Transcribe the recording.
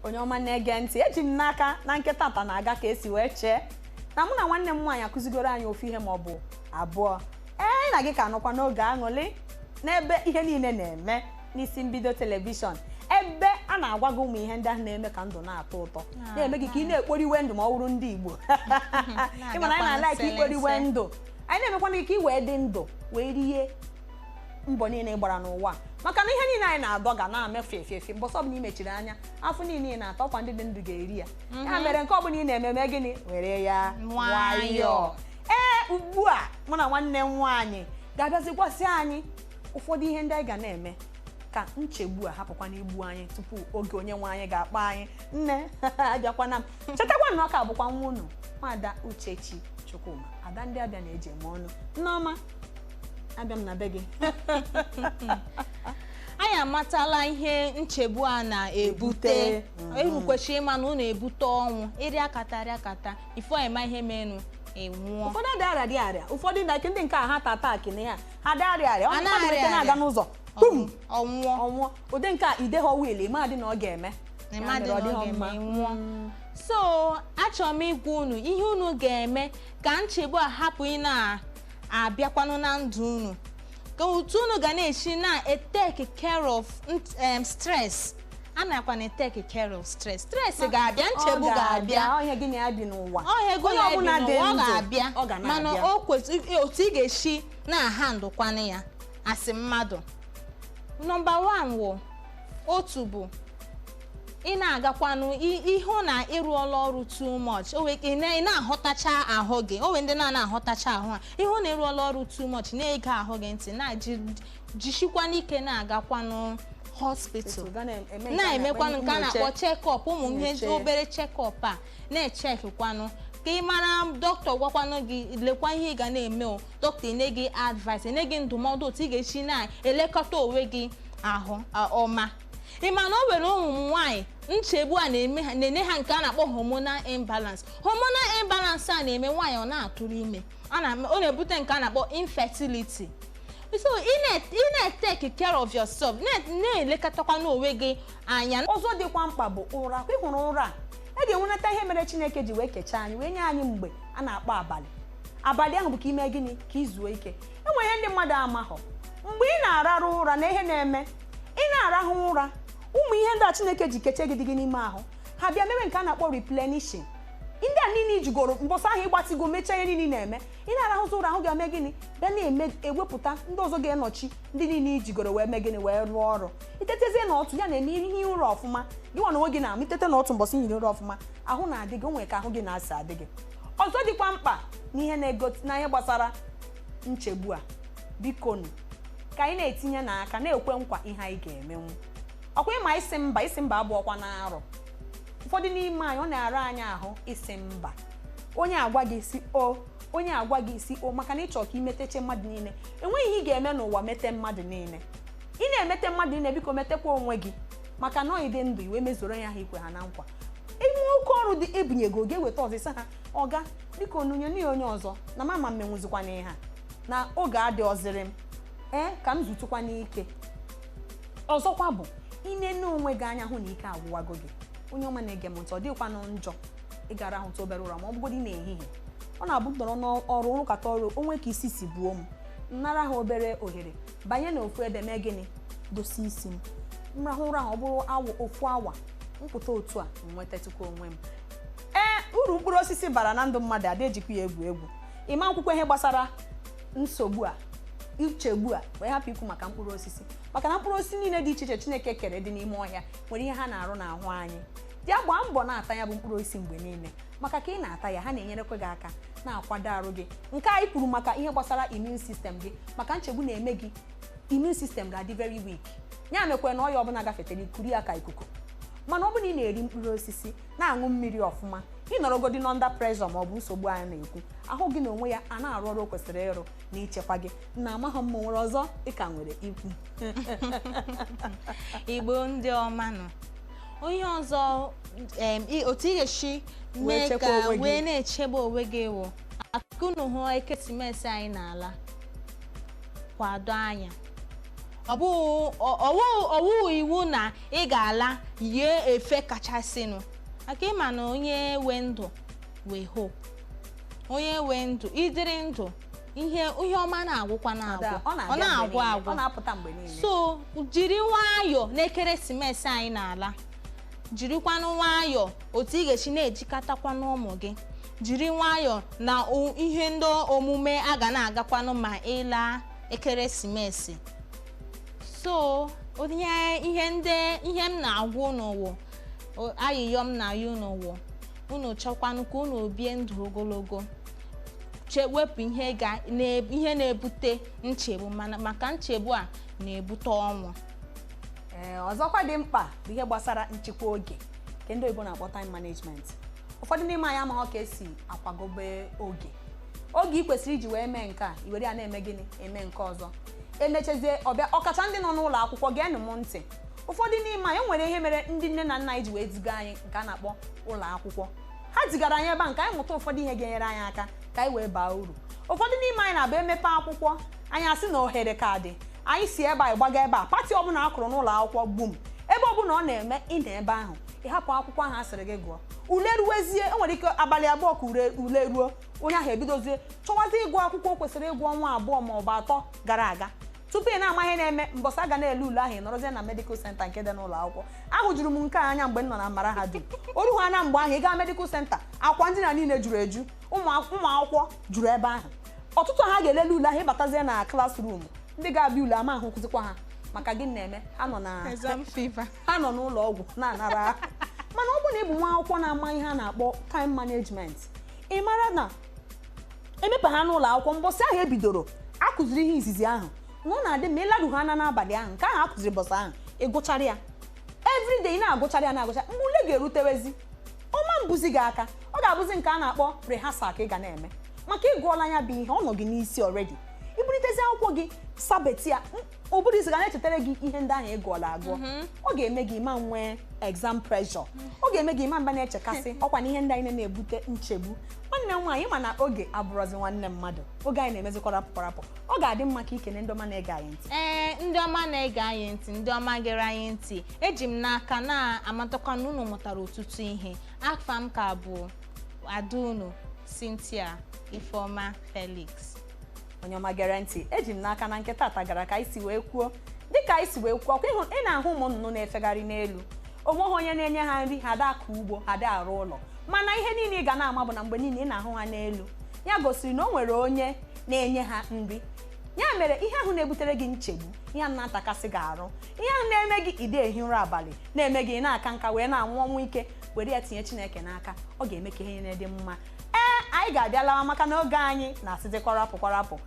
Onye ọma na-ege ntị, eji m n'aka na nke tata na-aga ka esi wee chee na mụ na nwanne m nwaanyị akụzigoro anyị ofu ihe ma ọ bụ abụọ. Ee, na gị ka nọkwa n'oge aṅụrị, n'ebe ihe niile na-eme n'isi mbido telivishọn, ebe a na-agwa gị ụmụ ihe ndị ahụ na-eme ka ndụ na-atọ ụtọ, na-eme gị ka ị na-ekporiwe ndụ. Ma ọ bụrụ ndị Igbo, ịma na anyị na-ala ka ikporiwe ndụ, anyị na-emekwana gị ka ị wee dị ndụ wee rie mbọ niile ị gbara n'ụwa, maka na ihe niile anyị na-adọ ga na-amefu efe efe. Mbọsọ ọbụla ị mechiri anya, afọ niile ị na-ata, ọkwa ndị dị ndụ ga-eri ya. Ya mere, nke ọbụla ị na-eme, mee gịnị? Were ya nwayọọ. Ee, ugbu a mụ na nwanne m nwaanyị ga-abịazi gwasị anyị ụfọdụ ihe ndị anyị ga na-eme ka nchegbu a hapụkwa n'igbu anyị tupu oge onye nwe anyị ga-akpọ anyị. Nne, abịakwana m. Chetakwa na ọka bụkwa nwa unu, nwada Uchechi Chukwuma, ada ndị abịa na-eji eme ọnụ. Nneọma, abịa m na be gị. Anyị amatala ihe nchegbu a na-ebute. Unu kwesịrị ịma na ọ na-ebute ọnwụ. Ịrịakata arịakata ifo ema ihe menu, ịnwụọ. Ụfọdụ adị arịa dị arịa, ụfọdụ na ndị nke a ha tata akị ya ha dị arịa arịa. A ọ na-arịa na-arịa na-aga arịa. n'ụzọ, pum, ọnwụọ. Ọnwụọ. Ụdị nke a idehọ wiil, ịma dị na ọ ga-eme. Ya ịma dị mere ọ na ọ dịghọ ga-eme mma. nwụọ. So achọrọ m ịgwa unu ihe unu ga-eme ka nchegbu a hapụ ị na-abịakwanụ na ndụ unu, ka otu unu ga na-esi na-etake care of stress. A nakwa na-etake care of stress. Stress ga-abịa, nchegbu Ọ ga-abịa. Ọ ihe gị na ya bi n'ụwa. Ọ ego Onye ya ọbụla bi dị n'ụwa, ọ ndụ, ga-abịa. ọ ga mana na-abịa. o kwesịrị otu ị ga-esi na-ahandụkwanụ ya asị mmadụ. Number 1 wụ otu bụ ị na-agakwanụ ịhụ na ịrụọla ọrụ too much. O nwere ị na-ahụtacha ahụ gị. O nwere ndị na-ahụtacha ahụ ha. Ịhụ na ịrụọla ọrụ too much, na-ege ahụ gị ntị, na-jisikwa n'ike na-agakwanụ hospital. Ga na-eme nke a na-emekwanụ nke a na-akpọ na-akpọ check-up, ụmụ ihe nyocha. Obere check-up a na-echekwanụ ka ị mara. Dọkịta gwakwanụ gị, lekwa ihe ị ga na-eme. O dọkịta enye gị advice, enye gị ndụmọdụ otu ị ga-esi na-elekọta onwe gị ahụ ọma. Ị ma na o nwere ụmụ nwaanyị nchegbu a na-eme ha, na-enye ha nke a na-akpọ hormonal imbalance. Hormonal imbalance a na-eme nwaanyị ọ na-atụrụ ime, ọ na-ebute nke a na-akpọ infertility. So ị na-etake care of yourself, na-elekọtakwa n'onwe gị anya. Ọzọ dịkwa mkpa bụ ụra. Kwa ịhụrụ ụra a, e ga-enwenata ihe mere Chineke ji wee kechaa anyị, wee nye anyị mgbe a na-akpọ abalị. Abalị ahụ bụ ka ime gịnị? Ka izuo ike. Enwere ihe ndị mmadụ amaghọ: mgbe ị na-ararụ ụra na ihe na-eme, ị na-arahụ ụra, ụmụ ihe ndị a Chineke ji kechie gị dị gị n'ime ahụ, ha bịa mewe nke a na-akpọ replenishing. Ndị a niile ijigoro mbọsọ ahụ, ịgbatigo, mechaa ihe niile ị na-eme, ị na-arahụzi ụra, ahụ ga-eme gịnị? Bịa na-eme ewepụta ndị ọzọ ga-enọchi ndị niile ijigoro wee mee gịnị? Wee rụọ ọrụ. Itetezie na otu ya na-eme ihe ụra ọfụma, gị nwa na onwe gị na-ama. Itete na otu mbọsị nyiri ụra ọfụma, ahụ na-adị gị, o nwere ka ahụ gị na-asa adị gị. Ọzọ dịkwa mkpa n'ihe na-egosi na ihe gbasara nchegbu a, bikonu, ka anyị na-etinye n'aka na-ekwe nkwa ihe anyị ga-emenwu. Ọkwa ịma isi mba, isi mba abụọkwa na-arụ ụfọdụ n'ime anyị, ọ na-ara anyị ahụ isi mba. Onye agwa gị isi o, onye agwa gị isi o, maka na ịchọ ka imeteche mmadụ niile. Enweghị ihe ị ga-eme n'ụwa mete mmadụ niile. Ị na-emete mmadụ niile, biko metekwa onwe gị, maka na ọ dị ndụ iwe mezoro ya ha ikwe ha na nkwa. Inwe oke ọrụ dị ebunyego ga-eweta ọzọ, isi ha, "Ọga, biko nunye ya onye ọzọ na mama mmenwuzikwa n'ihe a na oge adị ọzịrị m, ee, ka m zutụkwa n'ike." Ọzọkwa bụ inene onwe gị anya, hụ na ike agwụwago gị. Onye ọma na-ege m ntị, ọ dịghịkwanụ njọ ịgara ahụta obere ụra, ma ọ bụgodị n'ehihie. Ọ na-abụ nọrọ n'ọrụ, nrụkọta ọrụ onwe ka isi si buo m, nnara ha obere ohere, banye n'ofu ebe, mee gịnị? Dosi isi m, nrahụ ụra ahụ. Ọ bụrụ awa, ofu awa, mpụta otu a, m nwetatụkwa onwe m. Ee, uru mkpụrụ osisi bara na ndụ mmadụ ada ejikwa ya egwu egwu. Ịma nkwukwe ihe gbasara nsogbu a, nchegbu a, wee hapụ ikwu maka mkpụrụ osisi, maka na mkpụrụ osisi niile dị iche iche Chineke kere dị n'ime ọhịa nwere ihe ha na-arụ n'ahụ anyị. Ya gbaa mbọ na-ata ya bụ mkpụrụ osisi mgbe niile, maka ka ị na-ata ya, ha na-enyerekwa gị aka na-akwado arụ gị. Nke anyị kwuru maka ihe gbasara immune system gị, maka nchegbu na-eme gị, immune system ga-adị very weak. Ya mekwa na ọya ọbụla gafetere ikuru ya ka ikuku. Mana ọ bụrụ na ị na-eri mkpụrụ osisi, na-aṅụ mmiri ọfụma, ị nọrọgodi n'under pressure ma ọ bụ nsogbu anyị na-ekwu, ahụ gị na onwe ya a na-arụ ọrụ o kwesịrị ịrụ na ichekwa gị. Na amaghị m ma o nwere ọzọ ị ka nwere ikwu. Igbo ndị ọma nọ, onye ọzọ, otu ị ga-esi wee mee chekwa ka onwe gị. Wee na-echebe onwe gị wụ akụnụ hụ ekeresimesi anyị n'ala, kwado anya. Ọ bụghị ọwụ iwu na ị ga-ala yie efe kachasịnụ, maka ịma na onye nwe ndụ wee hope, onye nwe ndụ, ịdịrị ndụ, ihe ihe ọma na-agwụkwa na-agwụ. Ọ Ọ na-agwụ agwụ. Ọ na-apụta mgbe niile. So jiri nwayọọ n'ekeresimesi anyị na-ala, jirikwanụ nwayọọ otu ị ga-esi na-ejikọtakwanụ ụmụ gị, jiri nwayọọ na ihe ndị omume a ga na-agakwanụ ma ịla ekeresimesi. So onye ihe ndị ihe m na-agwa unu wụ ayịyọ m na-ayọ unu wụ, unu chọkwanụ ka unu bie ndụ ogologo, wepụ ihe ga ihe na-ebute nchegbu, mana maka nchegbu a na-ebute ọnwụ. Ee, ọzọkwa dị mkpa bụ ihe gbasara nchịkwa oge, nke ndị oyibo na-akpọ time management. Ụfọdụ n'ime anyị amaghị ka esi akwagobe oge. Oge ị kwesịrị iji wee mee nke a, i were ya na-eme gịnị? Eme nke ọzọ. Emechezie ọbịa, ọkacha ndị nọ n'ụlọ akwụkwọ, geenụ m ntị. Ụfọdụ n'ime anyị nwere ihe mere ndị nne na nna anyị ji wee ziga anyị nke a na-akpọ ụlọ akwụkwọ. Ha zigara anyị ebe a nke anyị mụta ụfọdụ ihe ga-enyere anyị aka ka anyị wee baa uru. Ụfọdụ n'ime anyị na-abụ emepe akwụkwọ, anyị asị na ohere ka dị, anyị si ebe a gbaga ebe a, party ọbụla a kụrụ n'ụlọ akwụkwọ gbum, ebe ọbụla ọ na-eme, ị na ebe ahụ, ịhapụ akwụkwọ ahụ a sịrị gị gụọ. Ule ruwezie, e nwere ike abalị 2 ka ule ruo, onye ahụ ebidozie chọwazie ịgụ akwụkwọ o kwesịrị ịgụ ọnwa 2 ma ọ bụ 3 gara aga. Tupu ị na-ama ihe na-eme, mbọsị a ga na-ele ule ahụ, ị nọrọzie na medical center nke dị n'ụlọ akwụkwọ ahụ. Juru m nke a anya mgbe m nọ na mahadum. Oru ha na mgbe ahụ, ị gaa medical center, akwa ndina niile juru eju, ụmụ akwụkwọ juru ebe ahụ. Ọtụtụ ha ga-elele ule ahụ, ịbatazie na classroom, ndị ga-abịa ule ama ahụ kụzikwa ha maka gịnị na-eme ha nọ na Exam fever. Ha nọ n'ụlọ ọgwụ na-anara. Mana ọ bụrụ na ị bụ nwa akwụkwọ na-ama ihe a na-akpọ time management, ị mara na emepe ha n'ụlọ akwụkwọ, mbọsị ahụ ebidoro akụziri ihe izizi ahụ, na ọ na-adị ma ịlarụ ha na n'abalị ahụ, nke ahụ akụziri mbọsị ahụ, ịgụchara ya everyday, ị na-agụchara ya, na-agụcha. Mgbe ule ga-erutewezi, ọma mbuzi gị aka, ọ ga-abụzi nke a na-akpọ rehearsal ka ị ga na-eme, maka ịgụọla ya bụ ihe ọ nọ gị n'isi already. Ibulitezi akwụkwọ gị, sabeti ya, ụbụrụ isi ga na-echetara gị ihe ndị ahụ ị gụọla agụọ. Ọ ga-eme gị ma nwee exam pressure, ọ ga-eme gị ma mba na-echekasị ọkwa na ihe ndị anyị na-ebute nchegbu. Nwanne m nwaanyị, ma na oge abụrọzi nwanne mmadụ, oge anyị na-emezi kwarapụ kwarapụ. Ọ ga-adị mma ka ikene ndị ọma na-ege anyị ntị. Ee, ndị ọma na-ege anyị ntị, ndị ọma gere anyị ntị, eji m n'aka na-amatakwa na unu mụtara ọtụtụ ihe. Afa m ka bụ Adaunu Cynthia Ifeoma Felix. Onye ọma gere ntị, eji m n'aka na nkịta ata gara ka anyị si wee kwuo, dịka anyị si wee kwuo ọkwa ịhụ, ị na-ahụ ụmụ nnụnụ na-efegharị n'elu, onweghị onye na-enye ha nri, ha da akọ ugbo, ha da arụ ụlọ, mana ihe niile ị ga na-ama bụ na mgbe niile ị na-ahụ ha n'elu, ya gosiri na o nwere onye na-enye ha nri. Ya mere, ihe ahụ na-ebutere gị nchegbu, ihe ahụ na-atakasị gị arụ, ihe ahụ na-eme gị ide ehi ụra abalị, na-eme gị na-aka nka wee na-anwụ ọnwụ ike, were ya tinye Chineke n'aka, ọ ga-eme ka ihe niile dị mma. Ee, anyị ga-abịa lawa maka na oge anyị na-asịzi kwarapụ kwarapụ.